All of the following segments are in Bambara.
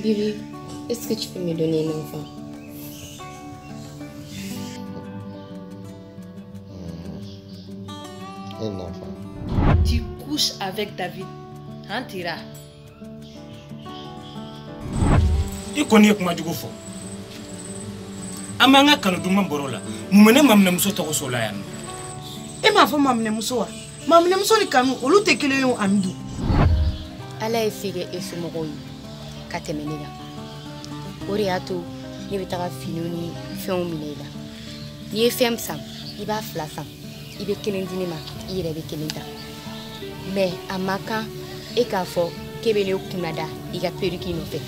Bébé, est-ce que tu peux me donner un enfant? Un enfant. Tu couches avec David, hein, Tira? I kɔni ye kuma jugu fɔ. An b'an ka kanu duman bɔrɔ la. Mun bɛ ne maminɛmuso tɔgɔ so la yan nɔ? E m'a fɔ maminɛmuso wa? Maminɛmuso ni kanu olu tɛ kelen ye o, Amidu. Ala ye se kɛ e somɔgɔw ye ka tɛmɛ ne kan. O de y'a to ne bɛ taga finiw ni fɛnw minɛ i la. N'i ye fɛn san, i b'a fila san. I bɛ kelen di ne ma, i yɛrɛ bɛ kelen ta. Mais a ma kan e k'a fɔ k'e bɛ ne kunna da i ka perruque nɔfɛ.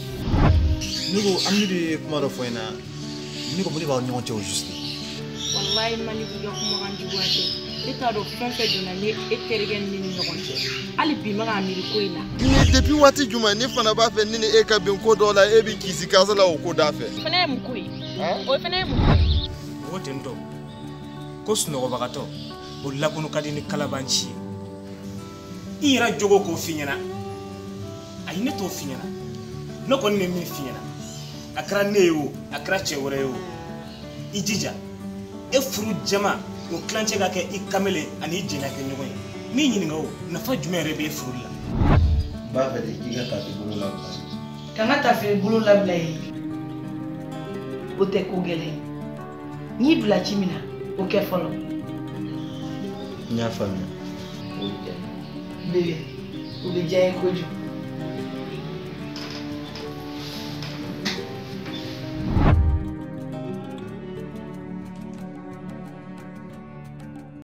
Ne ko Amidu ye kuma dɔ fɔ n ɲɛna, ne ko mun de b'aw ni ɲɔgɔn cɛ o juste? Walayi Maliku ka kumakan juguya tɛ. Ne t'a dɔn fɛn fɛn donna ne e terikɛ ni ne ni ɲɔgɔn cɛ. Hali bi n bɛ k'a miiri ko in na. Ni depuis waati jumɛn ne fana b'a fɛ ne ni e ka bɛn ko dɔ la, e bɛ kisi kasa la o ko da fɛ. O fana ye mun ko ye? O fana ye mun ko ye? O ten tɔ ko sunɔgɔbagatɔ o lakunu ka di ni kalabanci ye. I yɛrɛ jogo k'o f'i ɲɛna. Ayi, ne t'o f'i ɲɛna. Ne kɔni bɛ min f'i ɲɛna, a kɛra ne ye o, a kɛra cɛ wɛrɛ ye o, i jija e furu jama o tilancɛ ka kɛ i kamalen ani i jɛnɛ kɛ ɲɔgɔn ye. N'i ɲininka o, nafa jumɛn yɛrɛ bɛ e furu la? N b'a fɛ de k'i ka tafe bolo labila. Ka n ka tafe bolo labila yen, o tɛ ko gɛlɛn ye. N y'i bila ci min na, o kɛ fɔlɔ. N y'a faamuya. O bɛ kɛ. Bébé, o bɛ diya n ye kojugu.